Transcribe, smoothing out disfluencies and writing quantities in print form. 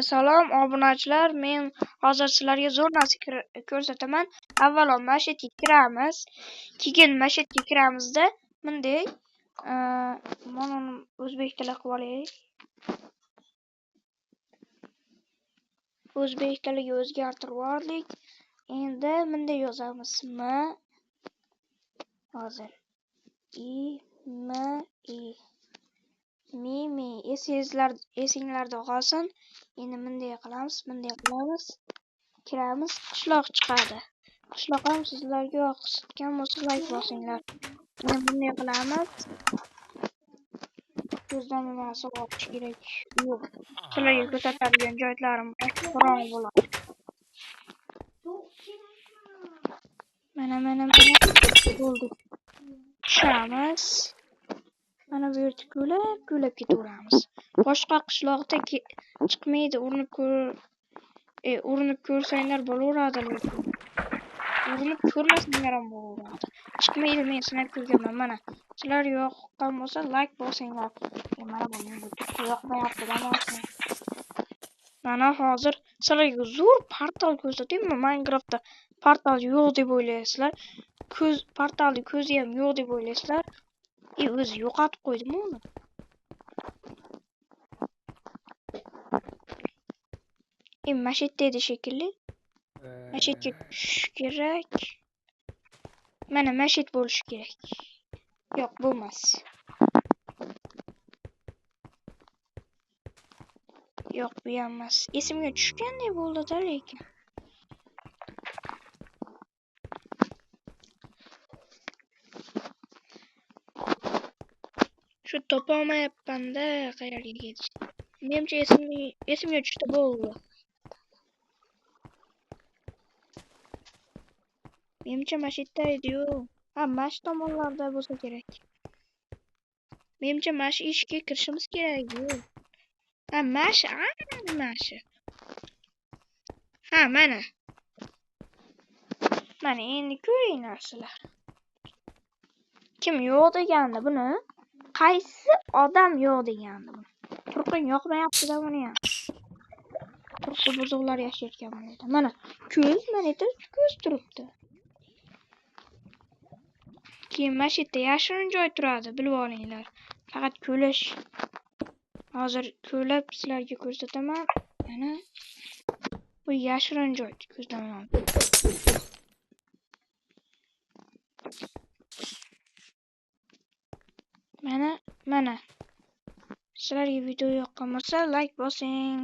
Salom obunachilar, men hozir sizlarga zo'r narsa ko'rsataman. Avvalo masjidga kiramiz, keyin masjidga kiramizda bunday mana uni o'zbek tili qilib olaylik. O'zbek tiliga o'zgartirib oldik. Endi bunday yozamiz. M hozir I M I Mi mi esinglarda qolsin. Endi bunday qilamiz, bunday qilamiz. Kiramiz, qishloq chiqadi. Qishloq ham sizlarga yoqgan bo'lsa like bosinglar. Endi bunday qilamiz. Ko'zdan narsa olish kerak. Yo'q. Sizlarga ko'rsatadigan joylarim qorong'u bo'ladi. Mana mana mana bo'ldi. Tushamiz. Mana bu yerda ko'lab ketaveramiz. Boshqa qishloqda chiqmaydi, urinib ko'rsanglar bo'laveradi lekin. Urinib ko'rmasanglar ham bo'laveradi. Chiqmaydi, men sinab ko'rganman mana. Sizlar yoqqan bo'lsa like bosinglar. Mana bu menga yoqmayapti, damosin. Mana hozir sizlarga zo'r portal ko'rsataymi? Minecraftda portal yo'q deb o'ylaysizlar. Ko'z portalning ko'zi ham yo'q deb o'ylaysizlar. O'zi yo'qotib qo'ydimi uni? Masjidda edi shekilli. Masjidga tushish kerak. Mana masjid bo'lishi kerak. Yo'q, bo'lmas. Yo'q, bu ham emas. Esimga tushgandek bo'ldi-da lekin. Shu topolmayapman-da qayerga ketishni. Menimcha esimga tushdi bo'ldi. Menimcha masjidda edi-yu. Ha, mana shu tomonlarda bo'lsa kerak. Menimcha mana shu eshikka kirishimiz kerak-ku. Ha, mana shu, mana shu. Ha, mana. Mana endi ko'ringlar sizlar. Kim yo'q degandi buni? Qaysi odam yo'q degandi buni? Turqing yoqmayapti-da buni ham. Turqi buzuqlar yashayotgan bu yerda. Mana ko'z, mana yerda ko'z turibdi. Keyin mana shu yerda yashirin joy turadi, bilib olinglar. Faqat ko'lash. Hozir ko'lab sizlarga ko'rsataman. Mana bu yashirin joy ko'zdan. Mana, mana. Sizlarga video yoqqan bo'lsa like bosing.